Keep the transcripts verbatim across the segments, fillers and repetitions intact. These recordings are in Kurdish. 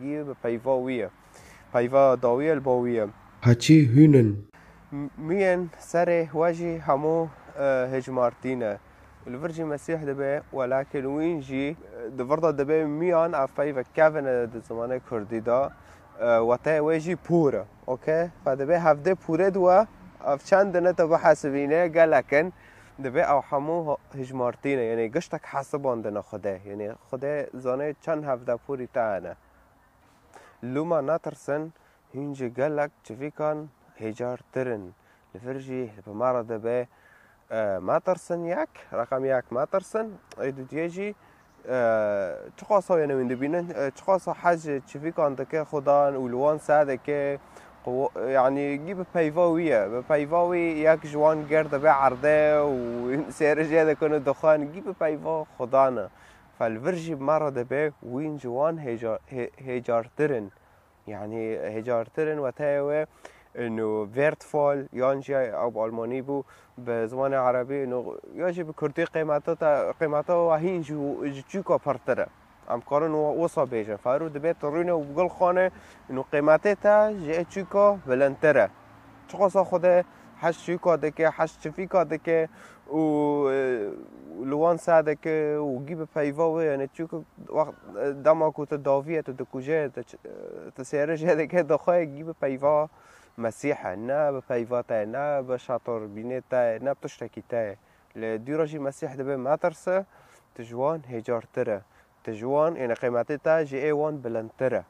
Yî bi peyva wî ye. Peyva dawî ye, li ba wî ye. Heçî hûn in. M-, miyên serê we jî hemû, e, hêjmartî ne. Li vir jî Mesîh dibe, welakin wîn jî, e, di vir de dibe miyan ev peyve kevin e di zimanê kurdî de. E, weteyê wê jî pûr e. Okey? Fe dibe hevdê pûrê di we, ev çend ne te bihesibîne, gelek in. Dibe ew hemû ho-, hêjmartî ne. Yanî giştek hesibandine Xwedê. Yanî Xwedê zane çend hevdepûrî te hene. Lûma natirsin, hûn ji gelek çivîkan hêjartir in. Li vir jî bi me re dibe, e, metirsin yek, reqem yek metirsin, ê dudiyê jî, e, çiqasa wêne wîn dibînin, e, çiqasa hez ji çivîkan dike xudan û li wan se dike, qu-, yanî gî bi peyva wî ye. Bi peyva wî yek ji wan ger dibe erde û sêrê jê dikin û dixwin, gî bi peyva xudan e. Fe li vir jî bi me re dibe wîn ji wan hêca-, hê-, hêcartir in. Yanî hêcartir in weteyê wê, ino wertvoll, yan jî ew bi almanî bû, bi zimanê erebî, ino, ya jî bi kurdî qîmeta te, qîmeta we hîn ji, ji çûka pirtir e. Em karin wa-, wisa bêjin. Ferû dibe tu rûne û bi gul xane, ino qîmetê te ji ê çûka bilindtir e. Çiqasa Xwedê heş çûka dike, heş çivîka dike û, e, li wan se dike û gî bi peyva wê, yanî çûka wext, e, dema ku tu davî ye, tu dikuje, tu ç-, e, tu sêrê jê dike, dixwe gî bi peyva Mesîh e, ne bi peyva te ye, ne bi şatorbînê te ye, ne bi tiştekî te ye. Lê dûra jî Mesîh dibe metirse, tu ji wan hêcartir e. Tu ji wan, yanî qîmetê te ji ê wan bilindtir e.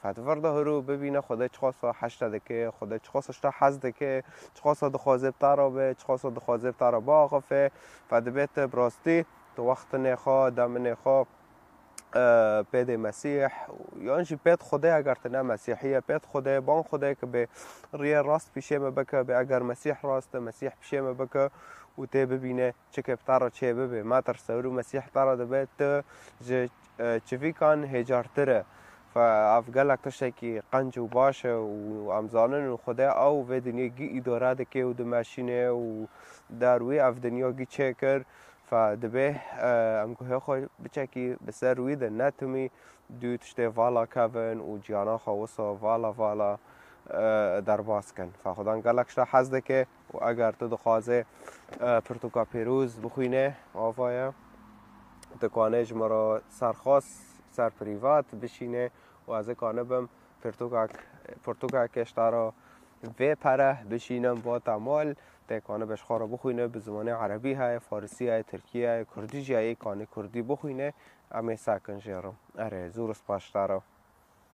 Fe di vir de hiro bibîne Xwedê çiqasa heşte dike, Xwedê çiqasa ji te hez dike, çiqasa dixwaze bi te re be, çiqasa dixwaze bi te re biaxife. Fe dibê tu bi rastî tu wextinê xwe, deminê xwe, e, pê dê Mesîh, yan jî pê di Xwedê, eger tu ne Mesîhî ye, pê di Xwedê, ban Xwedê ki bê riyê rast pîşê me bike, bê eger Mesîh rast e, Mesîh pîşê me bike û tê bibîne çike bi te re çê bibe. Metirse, wiro Mesîh te re dibe, tu ji, e, çivîkan hêcartir e. Fe ev gelek tiştekî qenc û baş e û em zanin û Xwedê ew vê dinyê gî îdare dike û dimeşîne û der wî ev dinya gî çêkir. Fe dibê, e, em guhê xwe biçekî bi ser wî de netimî dû tiştê vala kevin û ciyana xwe wisa vala vala, e, derbas kin. Fe Xudan gelek ji te hez dike û eger tu dixwazê, e, pirtûka pîroz bixwîne, ava ye, tu kanê ji min re serxas, ser prîvat bişîne û ez ê kanibim pirtûkek, pirtûkekê ji te re vê pere bişînim bo te mal, tê kanibe ji xwe re bixwîne, bi zimanê erebî heye, farisî heye, tirkî heye, kurdî jî heye, ê kanê kurdî bixwîne, em ê sekin jê re. Erê, zûr spas ji te re.